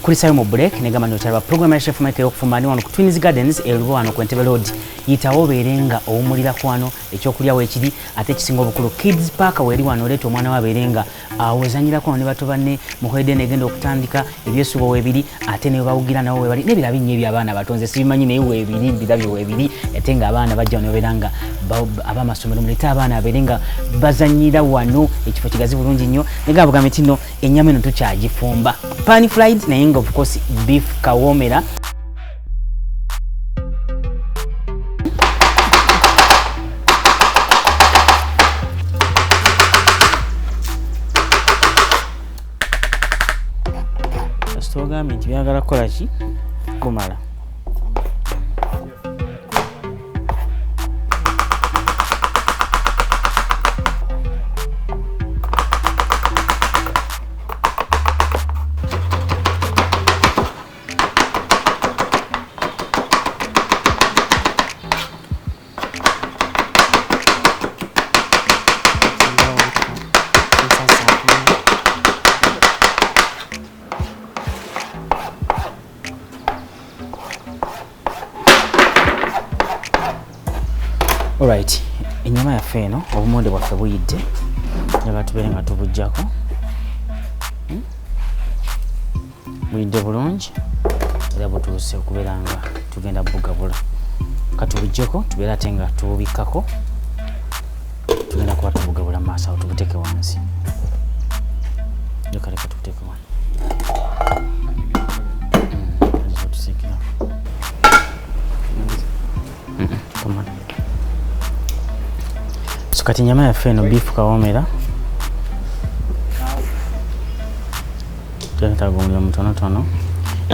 Nkulisayo mu break negamba nti okyalaba program ya Chef Mike ey'okufumba, ndi wano ku Twins Gardens e Lubo wano ku Entebbe Road. Yitawo obeere nga owummulirako wano, ekyokulya weekiri, ate ekisinga obukulu Kids Park weeri wano, oleeta omwana we abeere nga awozanyirako wano ne bato banne mu holiday negenda okutandika, ebyesubo weebiri, ate ne bawugira nabo webali n'ebirala bingi eby'abaana abato nze sibimanyi naye weebiri, mbirabye weebiri, ate ng'abaana bajja wano babeera nga ab'amasomero muleete abaana babeere nga bazanyira wano, ekifo kigazi bulungi nnyo. Naye nga bugambe nti nno ennyama eno tukyagifumba pan fried, naye nga of course beef kawoomera. Kasita ogambye nti byagala kukola ki kumala. Alright, ennyama yaffe eno, obumonde bwaffe buyidde, njagala tubeere nga tubuggyako. Buyidde bulungi era butuuse okubeera nga tugenda bugabula. Katubuggyeko tubeere ate nga tububikkako, tugenda kuba tubugabula mu maaso awo, tubuteeke wansi. Leka leka tubuteeke wano. Tusiikira. So kati ennyama yaffe eno beef kawoomera twetaaga omuliro mutonotono,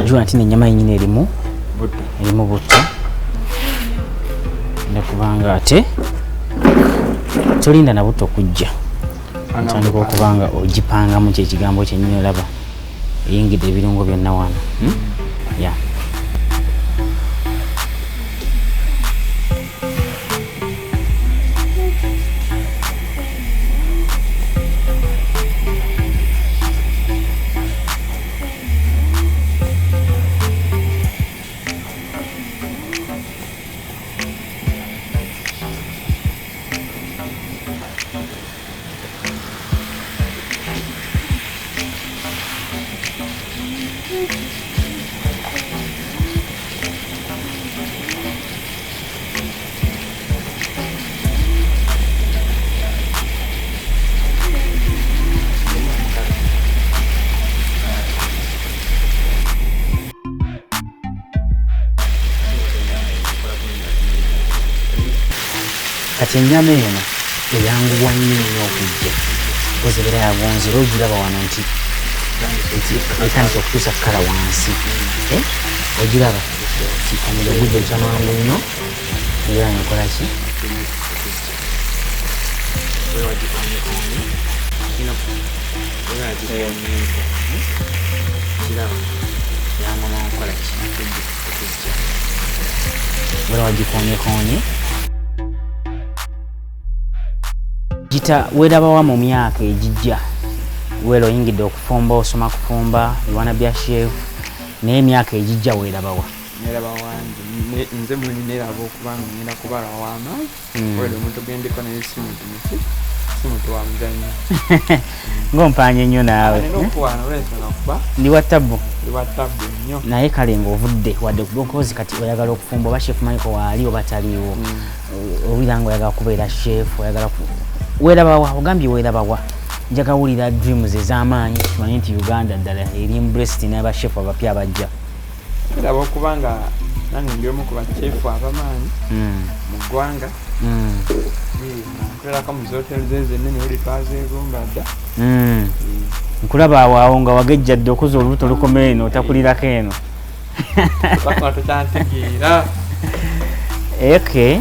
jula nti nenyama yenyini erimu erimu butto, nekubanga ate tolinda na butto kujja, otandika okubanga ogipangamu kyekigambo kyenyini, olaba eyingidde ebirungo byonna wano. Ya. Kati ennyama eno eyanguwa nnyo nnyo okujja kozi ebeera yagonze, era ogiraba wano nti etandise okutuusa kkala wansi. Ogiraba nti omuliro gujja okya mangu nnyo, era nkola ki kiraba yanguwa nkola ki wera wagikonyekonye gita. Weerabawa mu myaka egijja? Weera oyingidde okufumba, osoma kufumba, you wanna be a chef, naye emyaka egijja weerabawa? Neraba wange nze mweni neraba okuba nga ngenda kubala w'amaanyi. Wera omuntu gendeko naye si muntu muki, si muntu wa muzannyo. Ng'ompanye nnyo naawe. Nina okuwaana olw'ensonga kuba ndi wa tabbu. Ndi wa tabbu nnyo. Naye kale ng'ovudde wadde kukozi, kati oyagala okufumba, oba Chef Michael waali oba taliiwo, owulira nga oyagala kubeera chef, oyagala weerabawa? Ogambye weerabawa, njaga wulira dreams ez'amaanyi, kimanye nti Uganda ddala eri embraced n'abashefu abapya abajja. Neraba okuba nga nange ndi omu ku bachefu ab'amaanyi mu ggwanga. Nkolerako mu zihoteri zezo ennene, eri twazeegomba dda. Nkulaba awo awo nga wagejja dde, okuza olubuto lukoma eno, otakulirako eno. Bakuma tokyantegeera. Okay,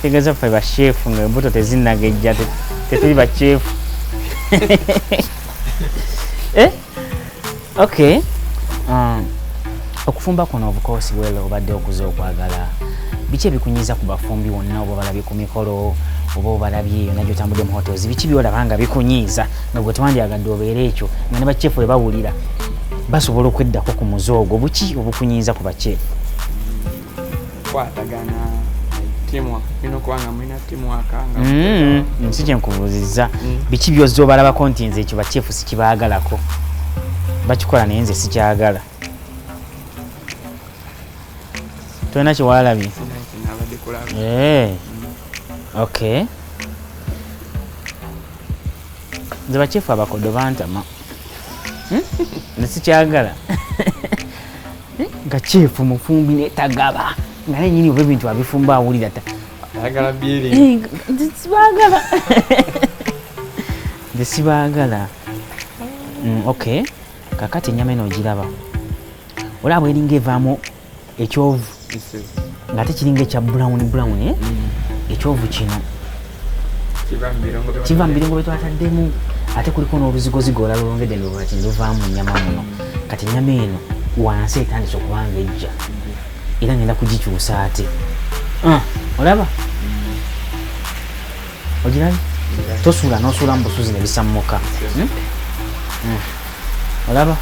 tegeeza ffe bashefu nga embuto tezinnagejja tetuli bashefu. Eh? Okay. Okufumba kuno of course well obadde okuze okwagala, biki ebikunyiza ku bafumbi wonna oba obalabye ku mikolo oba obalabye yonna gyotambudde mu hotels, biki byolaba nga bikunyiiza nga gwe tewandyagadde obeere ekyo nga ne bachefu bwe bawulira? Basobola okweddako ku muze ogwo. Buki obukunyiiza ku bakyefu? Kwatagana, teamwork, olina okuba nga mulina teamwork nga Nsi kyenkubuuzizza, biki byozza obalabako nti nze ekyo bakyefu sikibaagalako, bakikola naye nze sikyagala? Tolina kyewalabye? Sina kyenabadde kulaba. Eh, okay, nze bakyefu abakodo bantama. Nze sikyagala. Nga chef mufumbi netagaba nga naye nyini oba ebintu abifumba awulira ta Ayagala byeri. Eh, nze sibaagala, nze sibaagala. Okay, kakati ennyama eno ogiraba, olaba eringa evaamu ekyovu ng'ate kiringa ekya brown brown, eh? Ekyovu kino kiva mu birungo bye. Kiva mu birungo bye twataddemu, ate kuliko n'oluzigozigo olala olwongedde lwaki luvaamu mu nnyama muno. Kati ennyama eno wansi etandise okuba nga ejja, era ngenda kugikyusa ate. Ah, olaba, ogirabye? Tosuula n'osuula mu busuzi ne bisammuka. Hmm? Olaba,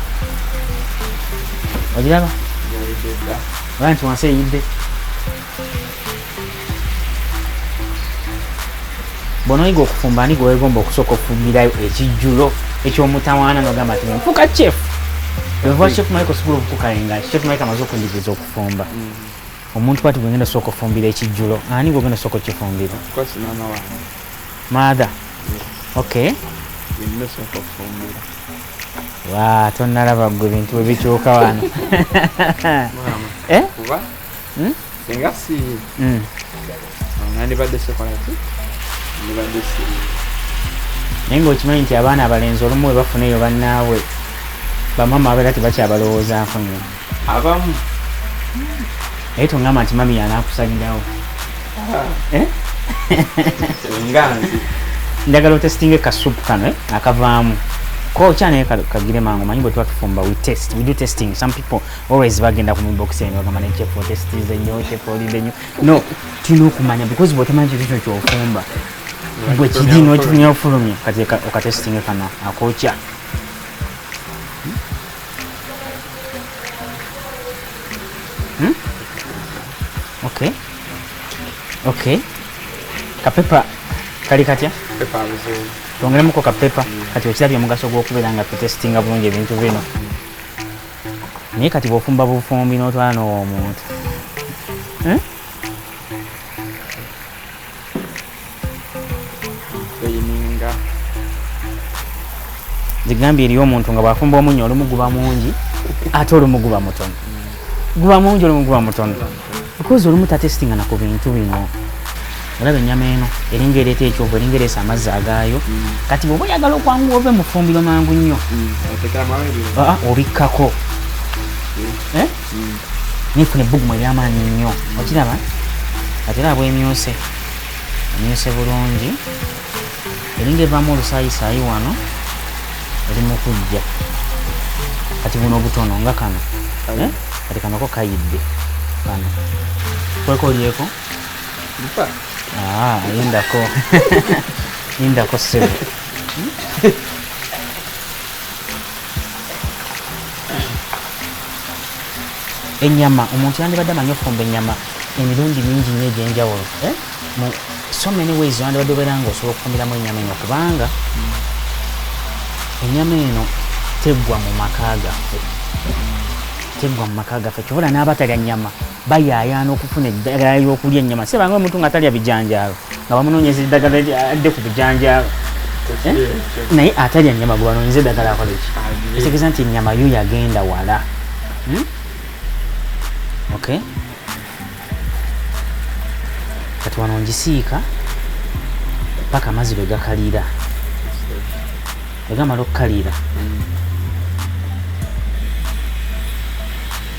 ogiraba? Yayidde dda. Olaba nti wansi eyidde. Bw'onooyiga okufumba, ani gwe weegomba okusooka okufumbirayo ekijjulo eky'omutawaana n'ogamba nti nfuuka chef? Bweva Chef Mike osobola okukukalenga Chef Mike amaze okunjigiriza okufumba, omuntu bwati gwengenda osooka ofumbira ekijjulo, ani gwogenda osooka okukifumbira? Of course, maama wange. Maatha? Okay. Yenna osooka okufumbira. Wa tonnalaba gwe bintu bwe bikyuka wano. Maama. Eh? Kuba Hmm? singa si nandibadde sikola ki, nandibadde si Naye ng'okimanyi nti abaana abalenzi olumu bwe bafuna eyo bannaabwe, bamama babeera tebakyabalowoozaako nnyo? Abamu. Naye toŋŋamba nti mami yanaakusalirawo. Eh? Nga nze. Njagala otestinge kasupu kano, eh? Akavaamu ko naye kagire mangu. Manyi bwe tuba tufumba, we test, we do testing. Some people always bagenda ku inbox eno bagamba ne chef otestinze nnyo, chef olidde nnyo. No, tulina okumanya because bw'otamanyi kintu kino kyofumba gwe kiri n'okifulumya ofulumya. Kati okatestinge kano akookya. Hmm? Okay, kapepa kali katya? Pepper abuzeewo. Twongeremuko kapepa. Kati okirabye omugaso gw'okubeera nga tutestinga bulungi ebintu bino? Naye kati bw'ofumba bufumbi n'otwala n'owa omuntu, Eh? Eyininga. Zigambye eriyo omuntu nga bw'afumba omunnyo olumu guba mungi ate olumu guba mutono, guba mungi olumu guba mutono, because olumu tatestinga na ku bintu bino. Olaba ennyama eno eringa ereeta ekyovu, eringa ereesa amazzi agaayo. Kati bw'oba oyagala okwanguwa ove mu ffumbiro mangu nnyo, otekeramu ebirungo. Aa, obikkako. Eh? Nefuna ebbugumu eryamaanyi nnyo. Okiraba ate era bwemyuse, emyuse bulungi, eringa evaamu olusaayisaayi wano eri mu kujja. Kati buno obutono nga kano, eh? Kati kano ko kayidde. Kano kweko olyeko. Mpa. Ah, yindako, yindako ssebo. Ennyama, omuntu yandibadde amanyi okufumba ennyama emirundi mingi nnyo egy'enjawulo, eh? Mu so many ways wandibadde obeera nga osobola okufumbiramu ennyama eno, kubanga ennyama eno teggwa mu maka gaffe, teggwa mu maka gaffe. Kyobola n'abatalya nnyama bayaayaana okufuna eddagala ly'okulya ennyama. Sebanga omuntu nga talya bijanjaalo nga bamunoonyeza eddagala adde ku bijanjaalo, eh? Naye atalya nnyama gwe banoonyeza eddagala akola eki? Ekitegeeza nti ennyama yo yagenda wala. Hmm? Okay, kati wano ngisiika paka amazzi lwe gakalira. Bwe gamala okukalira,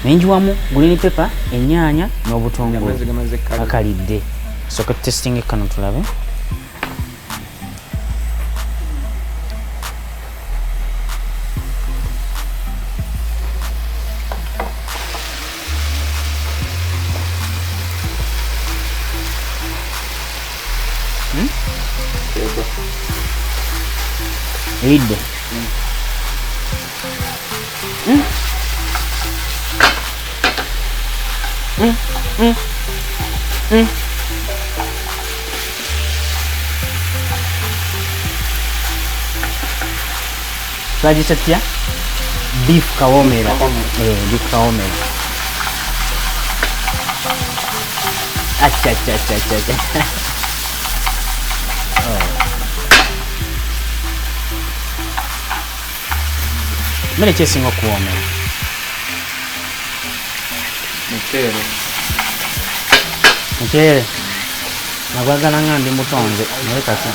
nenjiwamu green pepper, ennyaanya n'obutungulu. Amazzi gamaze kukala. Gakalidde, soka tutestinge kano tulabe. Yego. Eyidde. Twagiyita tutya? Beef kawomera. Beef kawomera. Acha acha acha acha acha. Mmere ki esinga okuwoomera? Muceere. Muceere nagwagala nga ndi muto nze, naye kati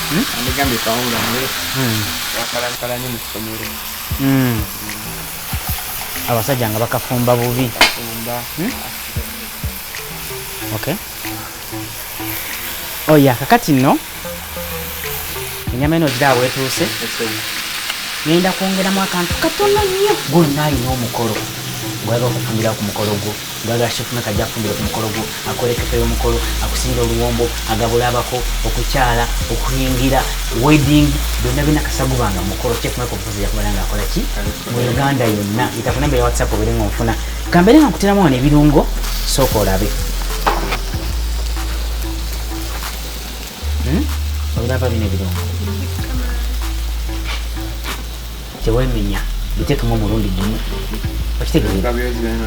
Andigambye kawunga, naye bakalakala nnyo mu ssomero. Abasajja nga bakafumba bubi. Kafumba. Okay. Oya, kakati nno ennyama eno giraba wetuuse, ngenda kwongeramu akantu katono nnyo. Gwonna alina omukolo, gwagala okufumbira ku mukolo gwo, gwagala chef Mike ajja kufumbira ku mukolo gwo, akola ekeke y'omukolo, akusingira oluwombo, agabula abako, okukyala, okuyingira wedding, byonna byonna kasagubanga mukolo. Chef Mike omukozi ajja kubeera ng'akola ki mu Uganda yonna. Yita ku namba ya WhatsApp obeere ng'onfuna. Kambeere nga nkuteramu wano ebirungo, sooka olabe. Olaba bino ebirungo teweemenya, biteekemu omulundi gumu, okitegeera?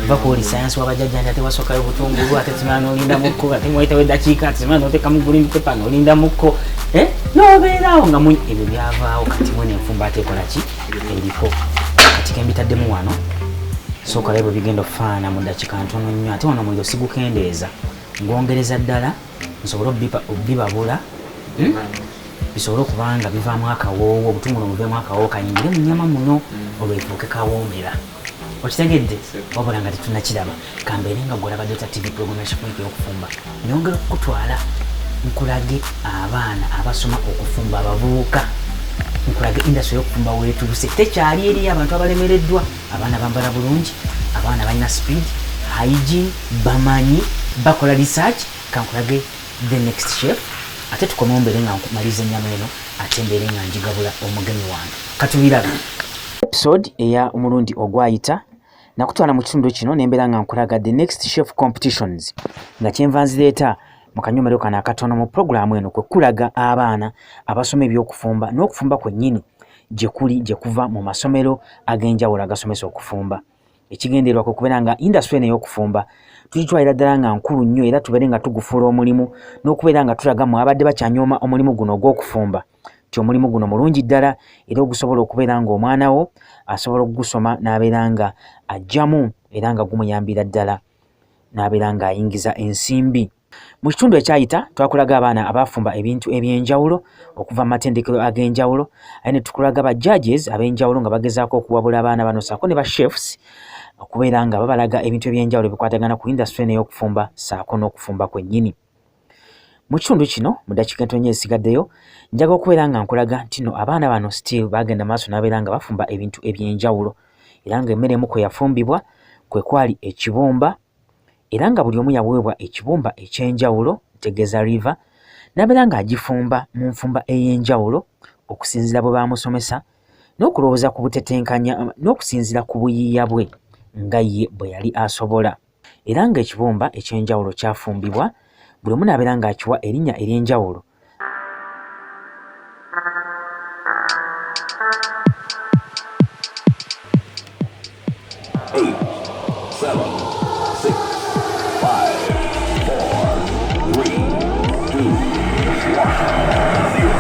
Va ku oli sayansi w'abajjajja nti ate wasookayo butungulu, ate simala n'olinda mukko, ate mwayitawo eddakiika, ate simala n'oteekamu green pepper n'olinda mukko, n'obeeraawo nga ebyo byavaawo. Kati mwene enfumba ate ekola ki eriko kati kembitaddemu wano, sooka olabe bwe bigenda okufaanana mu ddakiika ntono nnyo. Ate wano omuliro sigukendeeza, ngwongereza ddala nsobole obbibabula, bisobole okuba nga bivaamu akawoowo, obutungulu buveemu akawoowo kayingire mu nnyama muno, olwo efuuke kawoomera. Okitegedde? Wabula nga tetunnakiraba, kambeere nga gwolaba Dota TV, program ya Chef Mike ey'okufumba. Nyongera okukutwala nkulage abaana abasoma okufumba, abavubuka, nkulage industry y'okufumba weetuuse. Tekyali eri abantu abalemereddwa. Abaana bambala bulungi, abaana balina speed, hygiene, bamanyi, bakola research. Kankulage the next chef, ate tukomewo mbeere nga nkumaliza ennyama eno, ate mbeere nga njigabula omugenyi wange. Katubirabe. Episode eya omulundi ogwayita nakutwala mu kitundu kino nembeera nga nkulaga the next chef competitions, nga kyenva nzireeta mu kanyomero kano akatono mu pulogulaamu eno kwe kulaga abaana abasoma ebyokufumba n'okufumba kwennyini gye kuli, gye kuva mu masomero ag'enjawulo agasomesa okufumba. Ekigendererwa kwe kubeera nga industry eno ey'okufumba tugitwalira ddala nga nkulu nnyo, era tubeere nga tugufuula omulimu n'okubeera nga tulaga mu abadde bakyanyooma omulimu guno ogw'okufumba nti omulimu guno mulungi ddala, era ogusobola okubeera ng'omwana wo asobola okugusoma n'abeera nga ajjamu, era nga gumuyambira ddala n'abeera ng'ayingiza ensimbi. Mu kitundu ekyayita twakulaga abaana abaafumba ebintu eby'enjawulo okuva mu matendekero ag'enjawulo, aye ne tukulaga ba judges ab'enjawulo nga bagezaako okuwabula abaana bano ssaako ne ba chefs okubeera nga babalaga ebintu eby'enjawulo ebikwatagana ku industry eno ey'okufumba ssaako n'okufumba kwennyini. Mu kitundu kino, mu ddakiika entono nnyo ezisigaddeyo, njagala okubeera nga nkulaga nti nno abaana bano still baagenda maaso n'abeera nga bafumba ebintu eby'enjawulo, era ng'emmere emu kwe yafumbibwa kwe kwali ekibumba, era nga buli omu yaweebwa ekibumba eky'enjawulo, ntegeeza liver, n'abeera ng'agifumba mu nfumba ey'enjawulo okusinziira bwe baamusomesa n'okulowooza ku butetenkanya n'okusinziira ku buyiiya bwe nga ye bwe yali asobola. Era ng'ekibumba eky'enjawulo kyafumbibwa, buli omu n'abeera ng'akiwa erinnya ery'enjawulo. 8, 7, 6, 5, 4, 3, 2, 1, 0.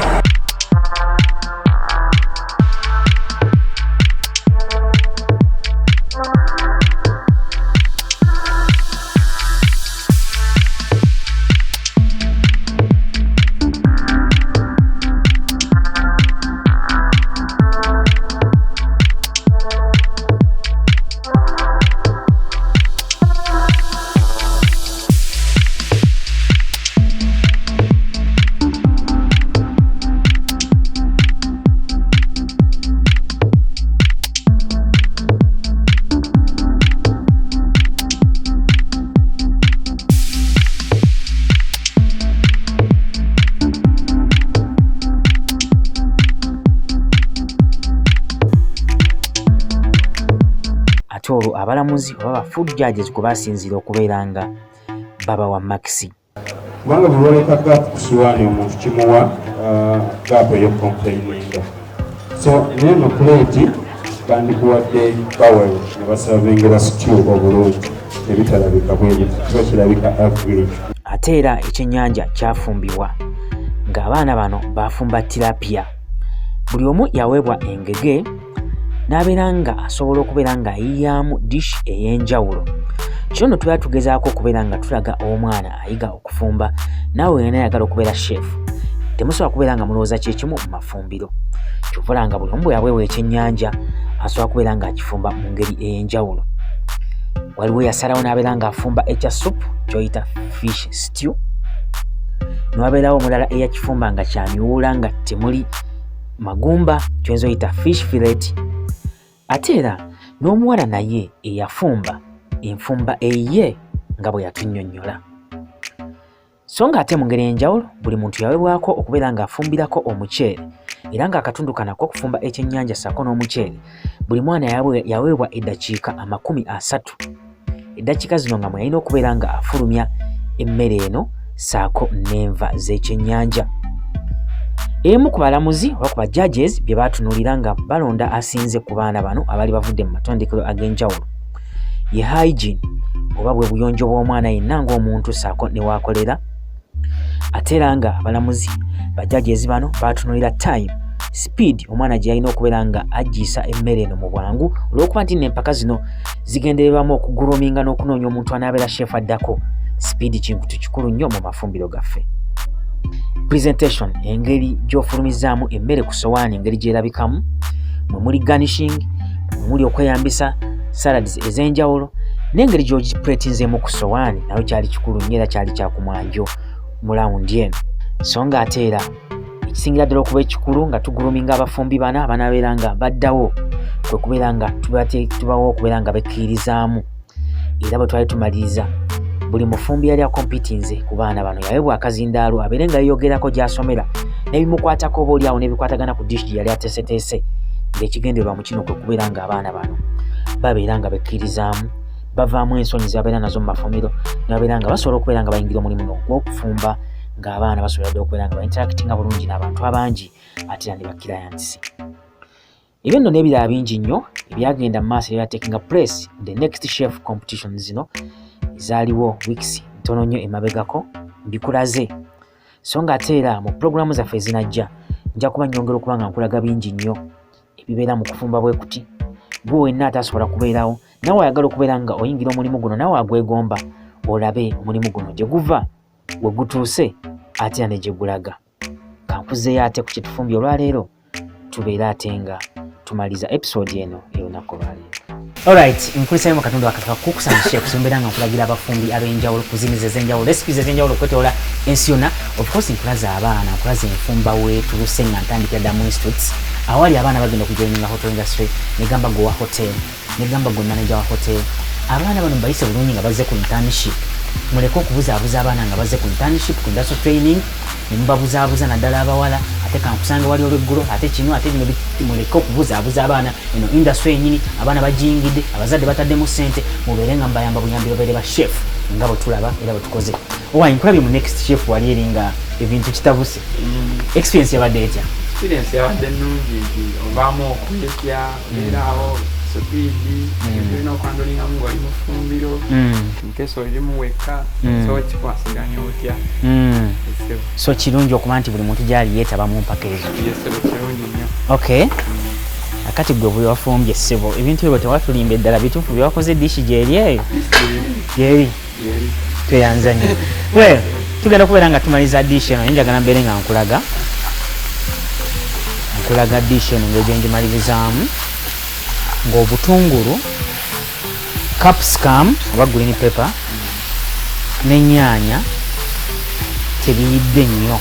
Olwo abalamuzi oba ba food judges kwe basinziira okubeera nga babawa makisi. Kubanga bwe lwoleka gap ku suwaani, omuntu kimuwa gap ey'okucomplaininga. So neno plate bandikuwadde bowl ne baservingira stew obulungi, ebitalabika bweri, kiba kirabika ugly. Ate era ekyennyanja kyafumbibwa ng'abaana bano bafumba tilapia. Buli omu yaweebwa engege n'abeera nga asobola okubeera ng'ayiiyaamu dish ey'enjawulo. Kino nno tubeera tugezaako okubeera nga tulaga omwana ayiga okufumba, naawe wena ayagala okubeera chef, temusobola kubeera nga mulowooza kyekimu mu mafumbiro. Kyova nga buli omu bwe yaweebwa ekyennyanja asobola kubeera ng'akifumba mu ngeri ey'enjawulo. Waliwo yasalawo n'abeera ng'afumba ekya soup ky'oyita fish stew, newabeerawo omulala eyakifumba nga kyamiwuula nga temuli magumba, kyoyinza oyita fish fillet. Ate era n'omuwala naye eyafumba enfumba eyiye nga bwe yatunnyonnyola. So nga ate mu ngeri enjawulo, buli muntu yaweebwako okubeera ng'afumbirako omuceere, era ng'akatundu kano ak'okufumba ekyennyanja ssaako n'omuceere, buli mwana yaweebwa eddakiika 30. Eddakiika zino nga mwe yalina okubeera nga afulumya emmere eno ssaako n'enva z'ekyennyanja. Emu ku balamuzi oba ku ba judges bye baatunuulira nga balonda asinze ku baana bano abaali bavudde mu matondekero ag'enjawulo ye hygiene, oba bwe buyonjo bw'omwana yenna ng'omuntu ssaako ne waakolera. Ate era nga abalamuzi ba judges bano baatunuulira time, speed omwana gye yalina okubeera nga aggiisa emmere eno mu bwangu, olw'okuba nti nno empaka zino zigendererwamu okugroominga n'okunoonya omuntu anaabeera chef addako. Speed kintu kikulu nnyo mu mafumbiro gaffe. Presentation, engeri gy'ofulumizaamu emmere ku sowaani, engeri gy'erabikamu, mwe muli garnishing, mwe muli okweyambisa salads ez'enjawulo, n'engeri gy'ogiplatinzeemu ku sowaani nayo kyali kikulu nnyo era kyali kyakumwanjo mu round eno. So nga ate era ekisingira ddala okuba ekikulu nga tugroominga abafumbi bana abanaabeera nga baddawo kwe kubeera nga tubawa okubeera nga bekkirizaamu. Era bwe twali tumaliriza, buli mufumbi yali acompetinze ku baana bano yaweebwa akazindaalo abeere nga yeeyogerako gy'asomera n'ebimukwatako, oba oliawo n'ebikwatagana ku dish gye yali ateeseteese, ng'ekigendererwa mu kino kwe kubeera nga abaana bano babeera nga bekkirizaamu, bavaamu ensonyi zebabeera nazo mu mafumbiro, ne babeera nga basobola okubeera nga bayingira omulimu guno ogw'okufumba, ng'abaana basobola ddala okubeera nga bainteractinga bulungi n'abantu abangi ate era ne ba clients. Ebyo nno n'ebirala bingi nnyo ebyagenda mu maaso ebya taking place the Next Chef competition zino ezaaliwo weeks ntono nnyo emabegako mbikulaze. So nga ate era mu pulogulaamu zaffe ezinajja nja kuba nnyongera okuba nga nkulaga bingi nnyo ebibeera mu kufumba bwe kuti. Gwe wenna atasobola kubeerawo, nawe ayagala okubeera nga oyingira omulimu guno, nawe agwegomba, olabe omulimu guno gye guva, we gutuuse, ate era ne gye gulaga. Kankuzeeyo ate ku kyetufumbye olwaleero, tubeere ate nga tumaliza episode eno ey'olunaku olwaleero. Alright, nkulisayo mu katundu akatoka kukusanyusa okusombera nga nkulagira abafumbi ab'enjawulo, cuisines ez'enjawulo, recipes ez'enjawulo okwetoola ensi yonna. Of course nkulaza abaana, nkulaza enfumba weetuluse nga ntandikira dda mu institutes awali abaana bagenda okujoininga hotel industry. Negamba gwe wa hotel, negamba gwe manager wa hotel, abaana bano mbayise bulungi nga bazze ku internship. Muleke okubuzaabuza abaana nga bazze ku internship, ku industrial training, ne mubabuzaabuza, naddala abawala, ate kankusange wali olweggulo, ate kino, ate bino. Muleke okubuzaabuza abaana. Eno industry yenyini abaana bagiyingidde, abazadde bataddemu ssente, mubeere nga mubayamba buyambi babeere ba chef nga bwe tulaba era bwe tukoze. Owayi, nkulabye mu Next Chef wali eri nga ebintu kitabuse. Experience yabadde etya? Experience yabadde nnungi, nti ovaamu okwetya, obeeraawo speed, ebintu olina okuhandlingamu ng'oli mu ffumbiro, nkesa olimu wekka, so kikwasaganya otya. Essebo. So kirungi okuba nti buli muntu gyali yeetaba mu mpaka ezo. Yessebo, kirungi nnyo. Okay, akati gwe bwe wafumbye, ssebo, ebintu ebyo tewatulimba, eddala bituufu byewakoze, dish gyeri eyo gyeri? Yeri. Tweyanza nnyo. Well, tugenda kubeera nga tumaliza dish eno, naye njagala mbeere nga nkulaga dish eno ngeri gyengimalirizamu, ng'obutungulu, capsicum oba green pepper n'ennyaanya tebiyidde nnyo.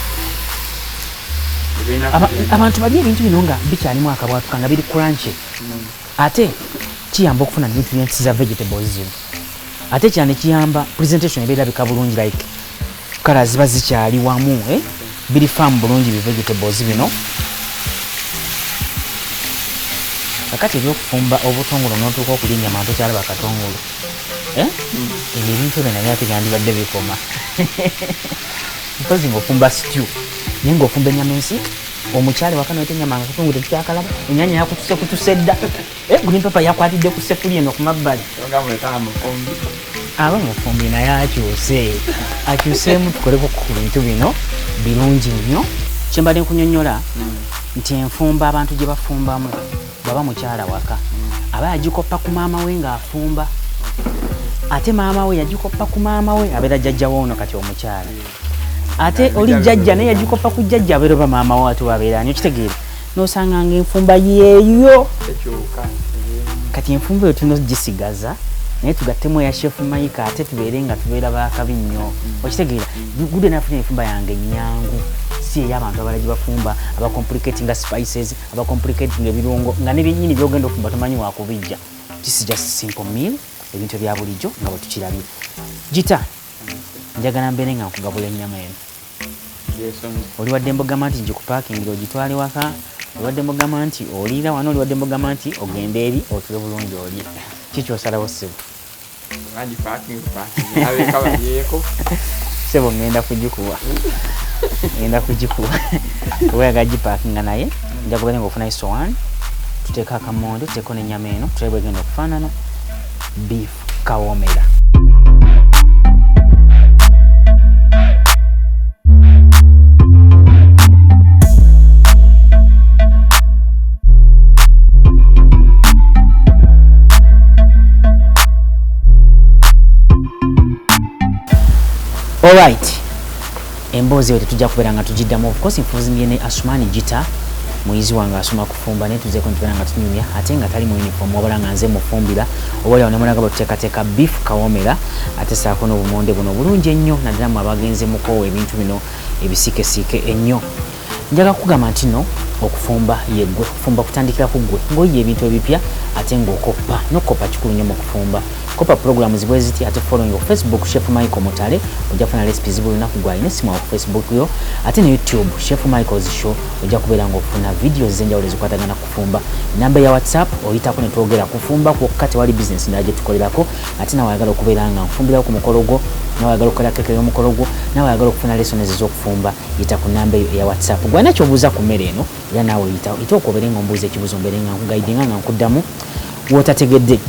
Abantu balya ebintu bino nga bikyalimu akabwatuka, nga biri crunchy, ate kiyamba okufuna nutrients za vegetables zino, ate kyane kiyamba presentation eba erabika bulungi, like kala ziba zikyali wamu, eh? Biri firm bulungi bi vegetables bino. Kakati ebyokufumba obutungulu n'otuuka okulya ennyama ntokyalaba katungulu, eh? Ebyo ebintu ebyo nabyo ate byandibadde bikoma. Mpozi ng'ofumba stew, naye ng'ofumba ennyama ensiike, omukyala waka noyita ennyama nga katungulu tetukyakalaba, ennyanya yakutuse kutuse dda, eh, green pepper yakwatidde ku sefuli eno ku mabbali. Aba mufumbi naye akyuse akyuseemu, tukoleko ku bintu bino birungi nnyo. Kyembadde nkunyonnyola nti enfumba abantu gye bafumbamu, bwaba mukyala waka aba yagikoppa ku maama we ng'afumba, ate maama we yagikoppa ku maama we abeera jjajja we ono. Kati omukyala ate oli jjajja naye yagikoppa ku jjajja abeera oba maama we ate abeera ani, okitegeera? N'osanga nga enfumba yeeyo. Kati enfumba eyo tulina ogisigaza, naye tugattemu eya Chef Maika, ate tubeere nga tubeera bakabi nnyo, okitegeera? Gudde nafuna enfumba yange nyangu, si ey'abantu abalala gye bafumba, abacomplicatinga spices, abacomplicatinga ebirungo, nga nebyennyini byogenda okufumba tomanyi wakubijja. This is just simple meal, ebintu ebya bulijjo nga bwe tukirabye. Gita njagala mbeere nga nkugabula ennyama eno. Oli wadde mbugamba nti ngikupaakingira ogitwale waka, oliwadde mbugamba nti oliira wano, oliwadde mbugamba nti ogende eri otule bulungi olye. Kikyosalawo, ssebo? Ssebo, ngenda kugikuwa, ngenda kugikuwa oba gipaakinga, naye nja kubeera nga ofunayo sowaani, tuteeka akamonde, tuteeko n'ennyama eno, tulabe bwegenda okufaanana. Beef kawomera. Alright, emboozi eyo tetujja kubeera nga tugiddamu. Of course nfuzimbye ne Asumani Gita, muyizi wange asoma kufumba, naye tuzeeko ntubeera nga tunyumya ate nga tali mu uniform, wabula nga nze mufumbira. Oba oliawo nemulaga bwe tuteekateeka beef kawomera, ate saako n'obumonde buno bulungi ennyo, naddala mu abagenze mukoowa ebintu bino ebisiikesiike ennyo. Njaga kugamba nti no okufumba yeggwe, okufumba kutandikira ku ggwe ng'oyiya ebintu ebipya ate ng'okoppa. N'okukoppa kikulu nnyo mu kufumba. Kopa programs bwe ziti, ate following ku Facebook Chef Michael Mutale, ojja kufuna recipes buli lunaku. Gwalina essimu awo ku Facebook yo, ate ne YouTube Chef Michael's Show, ojja kubeera ng'ofuna videos ez'enjawulo ezikwatagana ku kufumba. Namba ya WhatsApp oyitako ne twogera kufumba kwokka, tewali business ndala gye tukolerako. Ate nawe ayagala okubeera nga nfumbirawo ku mukolo gwo, nawe ayagala okukola keke y'omukolo gwo, nawe ayagala okufuna lessons ez'okufumba, yita ku namba eyo eya WhatsApp. Gwalina kyobuuza ku mmere eno, era naawe yita yita okwobere nga ombuuza ekibuuzo, mbeere nga nkuguidinga nga nkuddamu wootategedde.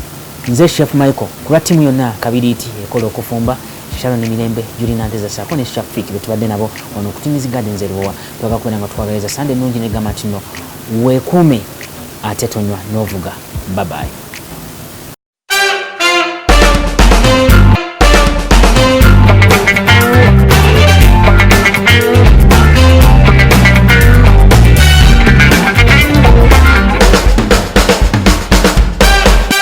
Nze Chef Michael kulwa ttiimu yonna Kabiriiti ekola okufumba, Sharon Mirembe, Julina Nteza saako ne Shafik be tubadde nabo wano ku Twins Gardens e Lubowa. Twagala kubeera nga tukwagaliza Sande ennungi, negamba nti no weekuume ate tonywa n'ovuga. Bye bye.